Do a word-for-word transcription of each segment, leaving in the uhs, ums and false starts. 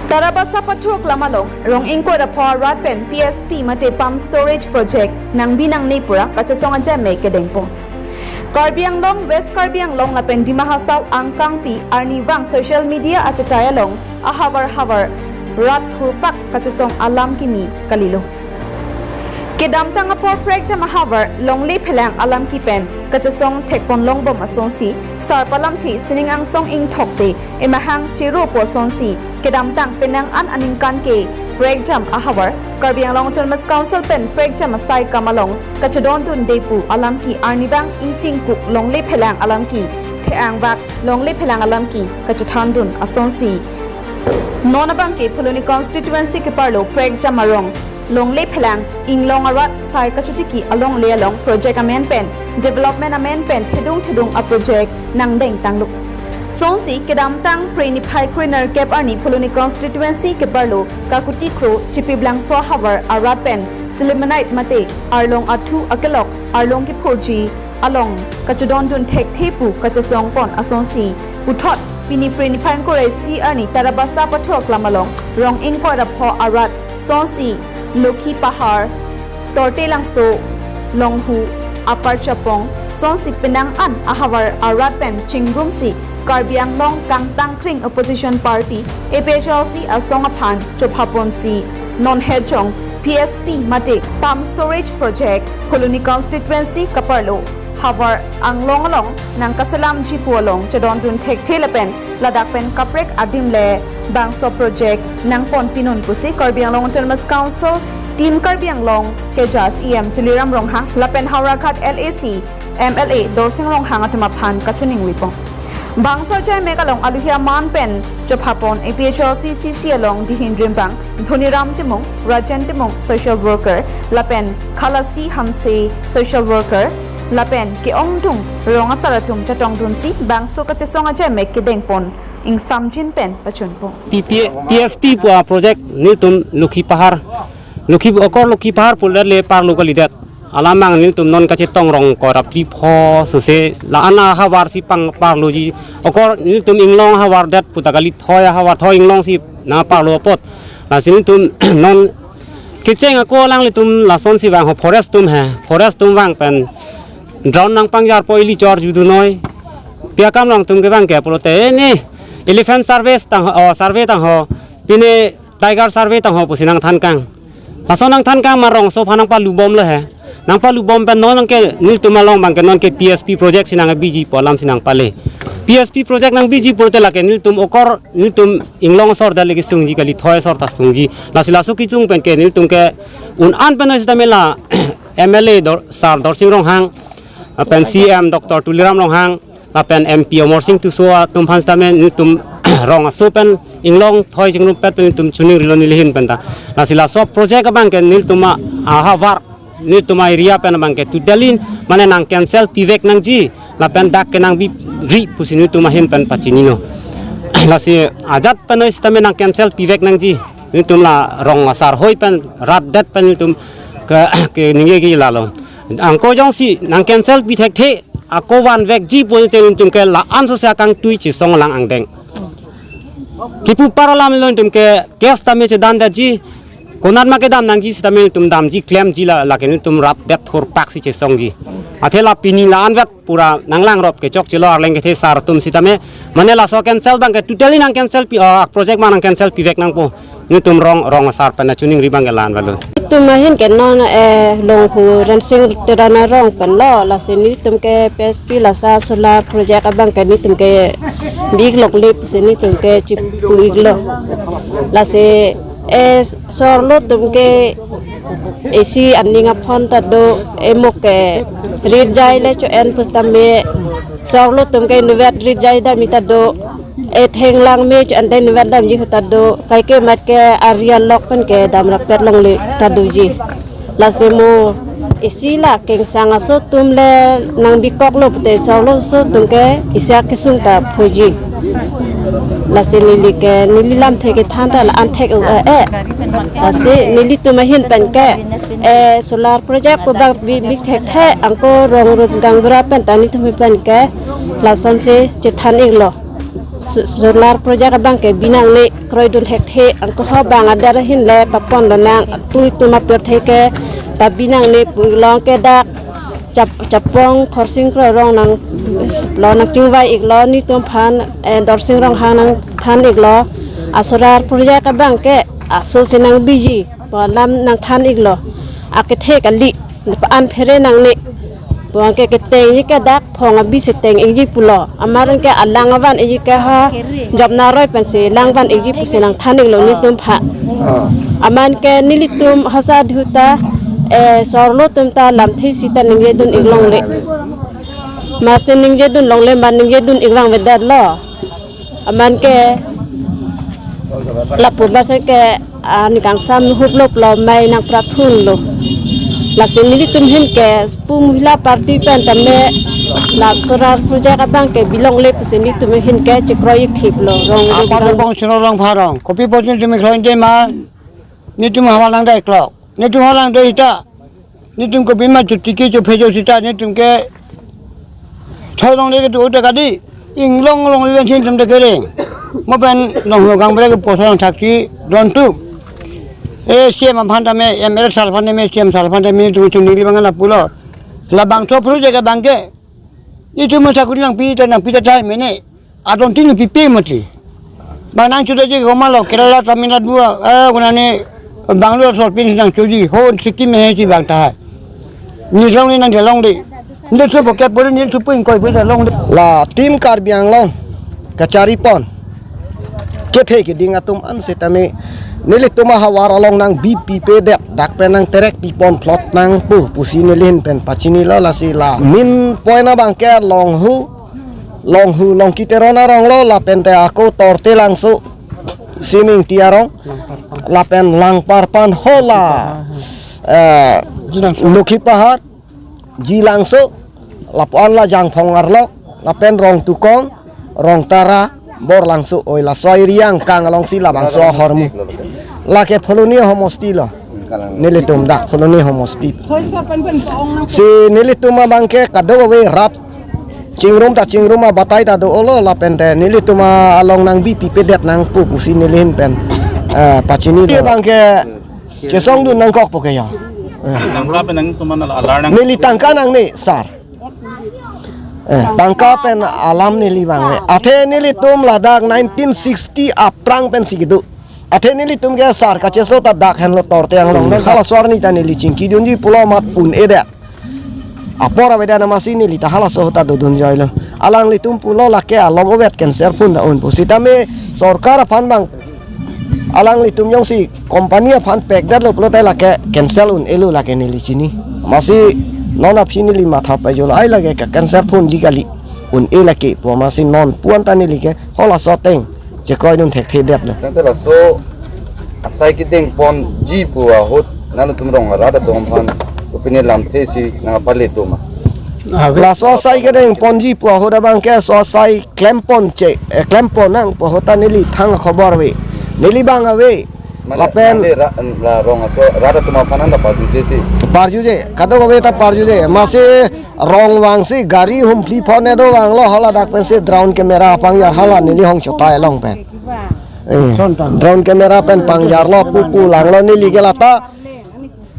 Tarabasa Pathu Aklam along rong ingkoi ra pho arat pen P S P mate pump storage project nangbi nangne pura kachesong ajai me kedengpon. Karbi Anglong, West Karbi Anglong lapen Dima Hasao angkangpi arnivang social media achatai along ahavar havar rat thurpak kachesong alam kimi kalilo. Kedamtang apor prekjam ahavar longle phelang alam kipen kachesong thekpon longbom asonsi, sarpo alamthe sining angsong ingthokte emahang cheropo asonsi, kedamtang penang an aningkan ke prekjam ahavar Karbi Anglong Autonomous Council pen prekjam asai kam along kachedondunde pu alam ki arnivang ingtingkuk longle phelang alam ki the-angvak longle phelang alam ki kachethandun asonsi, non abang ke Phuloni constituency keparlo prekjam arong longle phelang inglong arat sai kachotiki alongle along project amen pen development amen pen thedung thedung a project nangdeng tanglo. Sonsi kedamtang Phre niphai kre nerkep arni Phuloni constituency keparlo Kakuti Kro Chipiblangso ahavar arat pen Sillimanite mate arlong athu akelok arlong kephurji along kachedondun thekthe pu kachesongpon asonsi, puthot pini Phre niphai ingkoi ra isi arni Tarabasa Pathu Aklam along rong ingkoi ra pho arat sonsi Lokhi Pahar, Torte Langso, Longhu, Upper Chapong sonsi penang an ahavar arat pen chingrumsi Karbi Anglong kangtangkring opposition party A P H L C asong aphan chophaponsi non hejong P S P mate pump storage project Phuloni constituency keparlo havar anglong along nangkaselamji pu along chedondun thekthe lapen ladak pen kaprek adim le bangso project nangponpinun pusi Karbi Anglong Autonomous Council Team Karbi Anglong keja C E M Tuliram Ronghang lapen Howraghat L A C M L A Dorsing Ronghang atum aphan kachiningri pon. Bangso ajai mek along aluhia man pen chophapon A P H L C C C along dihin rimbang Dhoniram Timung, Rajen Timung social worker, lapen Khalasi Hanse social worker, lapen ke-ongdung rong asar atum chetongdunsi bangso kachesong ajai mek kedengpon ingsamjin pen pachunpon. P P, P S P pu a project nelitum Lokhi Pahar, Lokhi okor Lokhi Pahar pular le parlo kalidet. Alamang nelitum non kachetong rong ingkoi ra phli pho sose la-an ahavar si pang parloji. Okor nelitum inglong ahavar det puta kali thoi ahavar thoi inglong si nangparlo apot. Lasi nelitum non kecheng ako alanglitum lasonsi vang ho forest atum he. Forest atum vang pen drone nangpangjarpo ili chor judunoi. Pi akam along atum kevang ke pulote, "Eh, ne elephant survey tang ho, oh, survey tang ho. Pine tiger survey tang ho," pusi nangthankang. Laso nangthankang ma rongso aphan nangpalubom lo he. Nangpalubom pen non ke nelitum along abang ke non ke P S P project si nangbiji pu alam si nangpale. P S P project nangbiji pulote lake nelitum okor nelitum inglong asor det le kesungji kali thoi asor ta sungji. Lasi laso kechung pen ke nelitum ke un-an pen sitame la M L A Dor-, Sar Dorsing Ronghang, lapen C E M Doctor Tuliram Ronghang, lapen M P Amarsing Tisso atum aphan sitame nelitum rong aso pen inglong thoi chingrumvet pen nelitum chiningrilo nelihin pen ta. Lasi laso project abang ke nelitum a, ahavar nelitum a area pen abang ke totally mane nang cancel pivek nangji lapen dak ke nangbi ri pusi nelitum ahin pen pachinilo. Lasi ajat pen sitame nang cancel pivek nangji. Nelitum la rong asar hoi pen rat det pen nelitum ke, keningje ke lalo. Angko jongsi nang cancel pi thekthe ako vanvekji pulote nelitum ke la-an sose akangtui chesong lang angdeng. Kipu par alam lo nelitum ke case tame chedandetji. Konat ma kedam nangji sitame nelitum damji klemji la, lake nelitum rat det thurpak si chesongji. Athe la pini la-anvet pura nanglangrop kechokchelo arleng kethe sar atum sitame. Mane laso cancel abang ke totally nang cancel pi, ah, project ma nang cancel pivek nangpo. Nelitum rong, rong asar pen chiningri abang ke la-anvet lo. Itum ahin ke non, eh, Longhu Rensing Teron arong pen lo, lasi nelitum ke P S P lasa solar project abang ke nelitum ke bi-ik longle pusi nelitum ke chipu-iklo. Lasi, eh, sorlo atum ke isi aning aphon ta do, emok ke rit jai le cho-en pusitame, sorlo atum ke inutvet rit jai dam-ik ta do, ethenglang me cho-en ta inutvet damji ahut ta do, kaike mat ke ari alok pen ke dam rapet longle ta doji. Lasi mo isi la kengsang aso atum le nangbikoklo pute sorlo aso atum ke isi akesung ta phoji. Lasi neli ke neli lamthe kethan ta la-an thek o, eh, eh. Lasi nelitum ahin pen ke, eh, solar project pu abang bi-, bi-ik thekthe angko rong run gaonbura pen ta nelitum pen ke lasonsi chethan-iklo. Solar project abang ke binangne kroidun thekthe, angko ho bang adar ahin le papon lonang, pu itum apirthe ke pabinangne pu long ke dak Chap-, Chapong Khorsing Kro Rong nanglo, nangchingvai iklo, nitum aphan, eh, Dorsing Ronghang nangthan iklo. Asolar project abang ke aso si nangbiji pu alam nangthan iklo. Akethe kali, an phere nangne pu anke keteng ji ke dak phong abi si teng ikji pulo. Amar anke alang avan ikji ke ha Jopna aroi pensi lang van ikji pusi nangthan iklo nitum aphan. Aman ke nelitum hasa dhuta, eh, sorlo atum ta lamthe sita ningjedun ik longle. Masi ningjedun longle, man ningjedun ik vangvedet lo. Aman ke lapu basa ke, ah, ni kangsam huplo pulo, mai nangprap phun lo. Lasi nelitum ahin ke pu mohila party pen tame la solar project abang ke bilongle pusi nelitum ahin ke chekroi ik thip lo. Rong Apa rong. Bong sino rong pharong. Kopi pochin tumi kroin de ma. Nitum hawa lang dai klok. Nitum hawa lang dai ita. Nitum kopi ma chuti ke chuphe jo sita nitum ke thoi long le ke tu uta kadi. Inglong long le sin tum de kering. Mo pen long lo gang bre ke poso long thaksi don tu. Eh, C M aphan tame, M L A sar aphan tame, C M sar aphan tame, nitum chunili bang na pulo. Labangso phru je ke bang ke. Nitum ma thakuri nangpi ta nangpi ta thai mene. Adon tin pipe mati. Bang nangchoda ji goma lo Kerala, Tamil Nadu, eh, gunane Bangalore sor pin nangchoji, ho Sikkim he ji bang tahai. Ni long ni nangjelong de. Ni su bo ke puri ni su pun koi puri long de. La Team Karbi Anglong kachari pon. Kethe keding atum an setame nelitum ahavar along nangbi pipedet, dak pen nangterek pipon plot nang pu pusi neli ahin pen pachinilo. Lasi la main point abang ke Longhu, Longhu Longki Teron arong lo, lapen te ako Torte Langso, Simingti arong, lapen Langparpan hola, eh, Lokhi Pahar, Jilangso, lapu-an la Jangphong arlok, lapen Rongtukong, Rongtara, Borlangso, oi laso area angkang alongsi labangso ahormu. Lake Phuloni ahomosti lo. Nelitum dak Phuloni ahomosti. Si nelitum abang ke kadokave rat chingrum ta chingrum abatai ta do-olo, lapen te nelitum along nangbi pipedet nang pu pusi neli ahin pen, eh, pachini. Abang ke chesongdun nangkokpo ke ya. Eh. Tangka pen nangtum an alar nang. Neli tangka nangne sar. Eh, tangka pen alam neli vangve. Athe nelitum ladak nineteen sixty aphrang pensi kedo. Athe nelitum ke sar kacheso ta dak henlo Torte Anglong. Halaso arni ta neli chingkidunji pulo amat un-edet. Apor avedet amatsi neli ta halaso ta dodun joilo. Alanglitum pulo lake alom ovet cancer phun ta un pu. Sitame sorkar aphan bang alanglitum jongsi company aphan pekdetlo pulote lake cancel un-elo lake neli chini. Amatsi non aphi neli matha pajolo ai lake ke cancel phunji kali, un-e lake pu amatsi non pu-an ta neli ke halaso ateng chekroidun thekthedetlo. Tangte laso asai kedeng ponji pu ahut nangtum rong arat atum aphan kopine lamthe si nangpale do ma? Laso asai kedeng ponji pu ahut abang ke so asai klem pon che, eh, klem pon nang pu ahut ta neli thang khobor ave. Neli bang ave. Mane lapen nangli ra-, la rong aso arat atum aphan nangta parjuje si. Parjuje, kadokave ta parjuje. Amatsi rong vangsi gari humphli phone do vanglo, haladak pensi drone camera pangjar hala neli hong chotai along pen. Eh, drone camera pen pangjarlo, pupu langlo neli ke lata.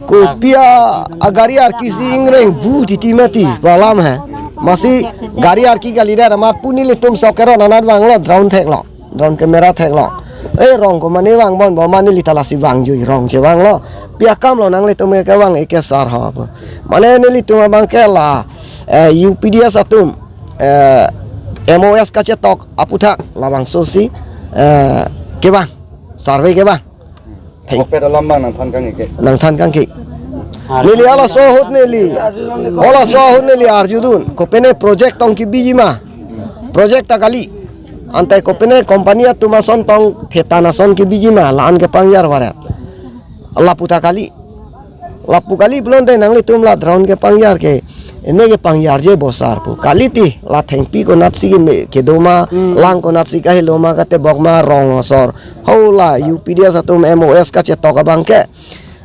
Kopi a gari arki si ingreng bu titi mati pu alam he. Amatsi gari arki kalidet amat pu nelitum sok keron anat vanglo drone theklo. Drone camera theklo. Eh, rong ko mane vangbom, bo mane neli ta lasi vangjui, rong chevanglo. Pi akam lo nanglitum ke vang ik ke sar ho pu. Mane nelitum abang ke la, eh, U P D S atum, eh, M O S kachetok aputhak labangso si, eh, kevang, survey kevang. Theng. Kopet alam bang nangthan kang ik ke? Nangthan kang ik. Neli halaso ahut neli. Halaso ahut neli arjudun. Kopine project tong kebiji ma? Project ta kali. Ante kopine company atum ason tong thetan ason kebiji ma? La-an kepangjar varet. Lapu ta kali. Lapu kali pulote nanglitum la drone kepangjar ke. Ene kepangjarje bo sar pu. Kali ti la thengpi konatsi keme kedo ma, hmm, lang konatsi kahelo ma, katebok ma, rong asor. Hau la U P D S atum M O S kachetok abang ke.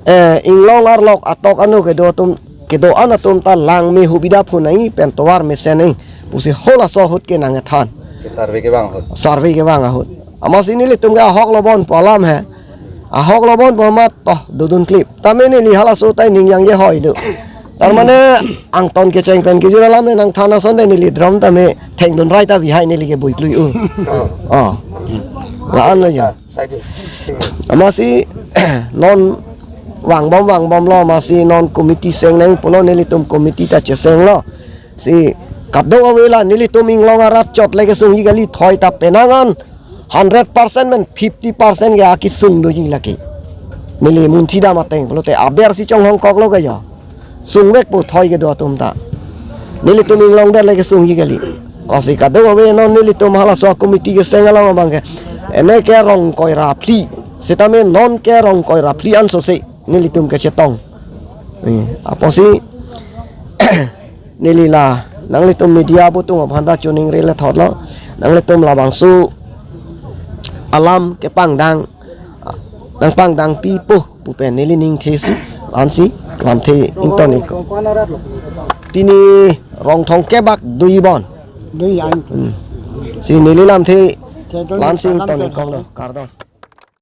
Eh, inglong arlok atok anu kedo atum, kedo-an atum ta lang me hubida phun nangji pen tovar mesen nangji pusi halaso ahut ke nangthan. Survey kevang ahut. Survey kevang ahut. Amatsi nelitum ke ahok lo bon pu alam he. Ahok lo bon pu amat toh dodun klip. Tame neli halaso tai ning yang je hoi do. Tar mane angton kecheng pen kejut alam le nangthan ason te neli drum tame thengdun rai ta bihai neli ke bui klui u. Oh. La-an lo jo. Amatsi non vangbom vangbom lo, amatsi non committee seng nang pulo, nelitum committee ta cheseng lo. Si kadokave la nelitum inglong arat chot le kesungji kali, thoi ta penang an hundred percent men fifty percent ke akesung doji lake. Neli munthi dam ateng pulote aber si chonghong kok lo ke jo. Sungvek pu thoi kedo atum ta. Nelitum inglong der le kesungji kali. Lasi kadokave non nelitum halaso committee keseng alam abang ke. Ene ke rong koi ra phli. Sitame non ke rong koi ra phli anso se nelitum kechetong. Eh, apotsi neli la nanglitum media abutung aphan ta choningri le thot lo. Nanglitum labangso alam kepangdang, nangpangdang pipo pu pen neli ning thesi, la-ansi lamthe ington ik. Pini rong thong kebak dui bon. Dui yang. Hmm. Si neli lamthe la-ansi ington ik kong lo, kardom.